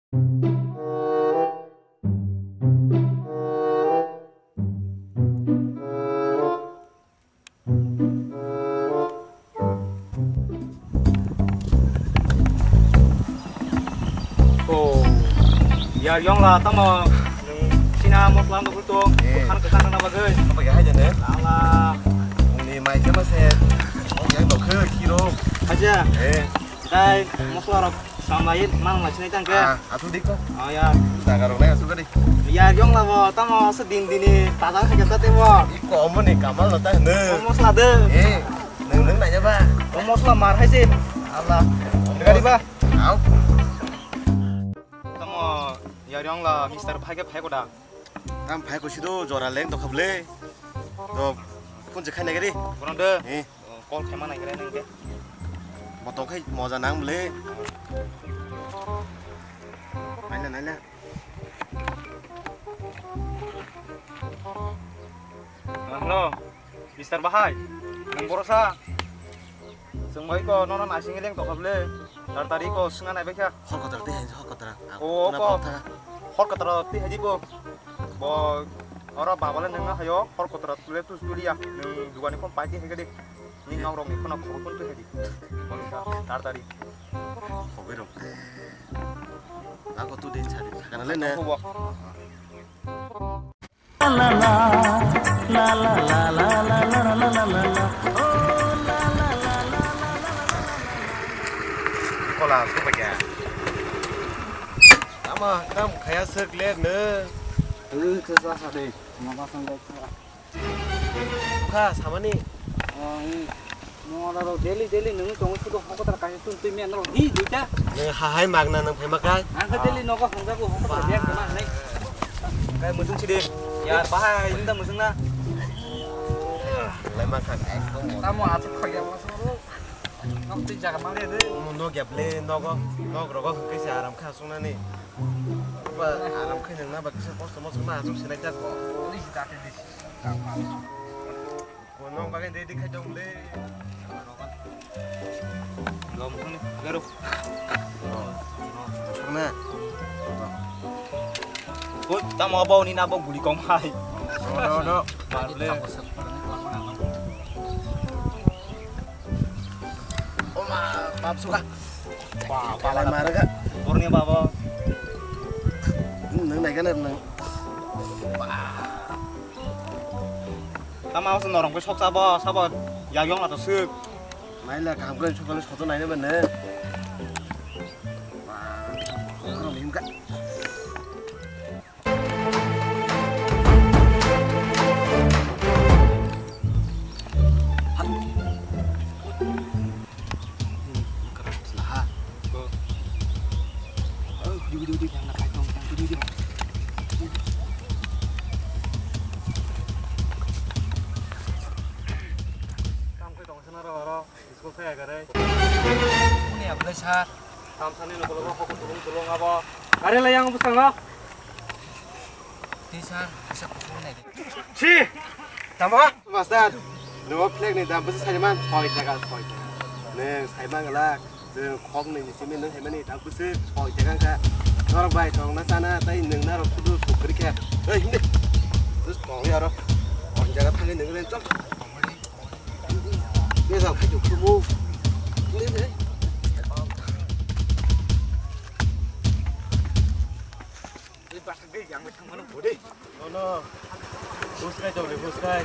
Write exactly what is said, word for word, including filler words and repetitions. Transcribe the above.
Oh, ya yong la tamo nung sina mosla ando kulto Eh. Kan kesan na bagoi. Apa ya aja ne? Lala. Ni mai kema se. Oh, yang dokhe kiro. Aja. Eh. Dai mosla rok samlai mang la sinai tangke. Ah, atu dik ko. Oh ya. Jaga rok nai atu kadi. Ya yong la bo tamo se din dini taja khe sa te bo. Iko omoni kamal lo ta ne. Mosla de. Eh. Nung nung nanya ba. O mosla mar hai se. Allah. Gari ba. Au. Tamo yari ong la mister phai ke phai ko da. Tam phai ko sido jora leng to khable. To kun je khai nai gari. Kono de. Eh. Call khai ma nai gari nang ke. Moto khai moja nang ble. Naila naila. Hello. Mister Bahai, nang borosa? Chwng bai ko nono naising leng tokha ble. Tar tari ko swnga nai bai kha. Hor kotor tei hai, hor kotor. O, ko. Hor kotor tei hai di ko. Bo oro baba le nang hayo, hor kotor le tu studia. Nang dugani phone pai di hai di. Ni ngau rok ni phone ko phone tu hai di. Tar tari. Khoboi rok. Ako tu din sari. Kana le ne. Kobo. Kola, supa kya? Tama, tam khaya sek le ne. Ui, kesa sa de. Mama sang de. Kha, samani. Oh, ui. Mora rok daily daily nung tong sudo hokotara kaisa tun twi men rok hi duita. Nung hahai magna nung phema kai. Ang khe daily nogo hangjago hokotara biang kema hanai. Kai musung sidi. Yar bahai inda musung na. Lai ma kha kai. Tamo achu khagya musung ro. Nok twi jaga mali de. Nok yable nogo nok rogo kaisa aram kha sungnani. Ba aram khe nung na ba kisa kosto mo sungna achu sinai ta ko. Ni si ta te. Kono bagwi ready khai tong le. Lom thani garo. Thangna. Hoi, tamo abo ni na bo guli kong hai. No, no, no. Mar le. Oma, bab suka. Ba, ba, Kalai ba. Mara ka. Borni babo. Nung nai kana nung. Ba. Tama se norong khe sok sabo, sabo yagyong la to suk. Naila kaham khe sokole soto naina bene. Wah, norong himka. School phai agare. Kuni ablai sir. Tamsani nokologo hokon tulung tulung abo. Gari lai yang bwskango. Teacher, kisa kuku nai de. Si! Tamo? Master, no flag ni dam bwswk saiman soi taka, soi taka. Neng saiman gala, je khok ni simi neng saiman ni dam bwswk soi taka ka. Norok bai tong na sana, tai neng narok sudu sukri khe. Ei, hindi. Terus tong ya ro. On jaga thangni neng ren chok. Bejal khai juk khumu. Budi. No, no. Buskai jole, buskai.